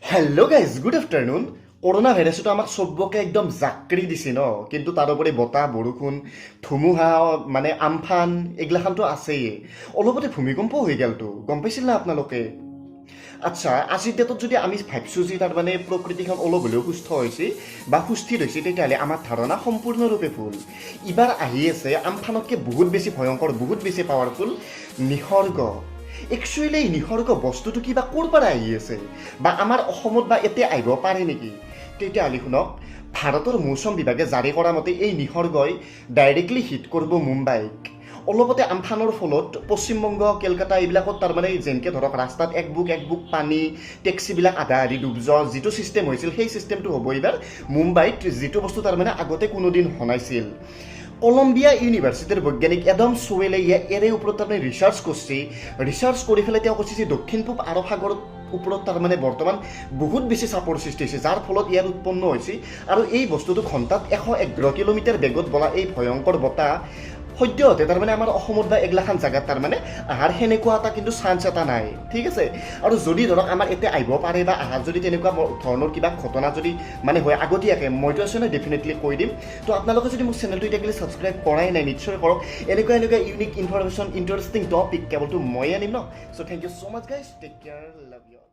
Hello guys, good afternoon. Corona ভাইৰাছটো আমাক চবকে একদম জাকৰি দিছে ন, কিন্তু তাৰোপৰি বতাহ, বৰষুণ, ধুমুহা, মানে আমফান এইগিলাখানতো আছেই। অলপতে ভূমিকম্প হৈ গ'লতো, গম পাইছিল না আপোনালোকে? আচ্ছা, আজিৰ ডেটত যদি আমি ভাবছোঁ যে তাৰমানে প্ৰকৃতিখন অলপ হ'লেও সুস্থ হৈছে বা সুস্থিৰ হৈছে, তেতিয়াহ'লে আমাৰ ধাৰণা সম্পূৰ্ণৰূপে ভুল। ইবাৰ আহি আছে আমফানতকৈ বহুত বেছি ভয়ংকৰ, বহুত বেছি পাৱাৰফুল নিসৰ্গ। একচুৱেলি এই নিসৰ্গ বস্তুটো কিবা ক'ৰ পৰা আহি আছে বা আমাৰ অসমত বা এতিয়া আহিব পাৰে নেকি? তেতিয়াহ'লে শুনক, ভাৰতৰ মৌচম বিভাগে জাৰি কৰা মতে এই নিসৰ্গই ডাইৰেক্টলি হিট কৰিব মুম্বাইক। অলপতে আমফানৰ ফলত পশ্চিমবংগ, কেলকাতা এইবিলাকত তাৰমানে যেনেকৈ ধৰক ৰাস্তাত এক বুক এক বুক পানী, টেক্সিবিলাক আধা আধি ডুব যোৱা যিটো ছিষ্টেম হৈছিল, সেই ছিষ্টেমটো হ'ব এইবাৰ মুম্বাইত, যিটো বস্তু তাৰমানে আগতে কোনোদিন হোৱা নাছিল। কলম্বিয়া ইউনিভাৰ্চিটিৰ বৈজ্ঞানিক এডম চোৱেলে ইয়াৰে ওপৰত তাৰমানে ৰিচাৰ্চ কৰিছে। ৰিচাৰ্চ কৰি পেলাই তেওঁ কৈছে যে দক্ষিণ পূব আৰৱ সাগৰত ওপৰত তাৰমানে বৰ্তমান বহুত বেছি চাপৰ সৃষ্টি হৈছে, যাৰ ফলত ইয়াৰ উৎপন্ন হৈছে। আৰু এই বস্তুটো ঘণ্টাত 111 কিলোমিটাৰ বেগত বলা এই ভয়ংকৰ বতাহ সদ্যহতে তাৰমানে আমাৰ অসমত বা এগলাখান জেগাত তাৰমানে আহাৰ সেনেকুৱা এটা কিন্তু চান্স এটা নাই, ঠিক আছে? আৰু যদি ধৰক আমাৰ এতিয়া আহিব পাৰে বা আহাৰ যদি তেনেকুৱা ধৰণৰ কিবা ঘটনা যদি মানে হয়, আগতীয়াকৈ মইতো আছোঁ নহয়, ডেফিনেটলি কৈ দিম। তো আপোনালোকে যদি মোৰ চেনেলটো এতিয়ালৈকে ছাবস্ক্ৰাইব কৰাই নাই, নিশ্চয় কৰক। এনেকুৱা এনেকুৱা ইউনিক ইনফৰমেশ্যন, ইণ্টাৰেষ্টিং টপিক কেৱলতো ময়ে আনিম ন। So thank you so much, guys. Take care, love you.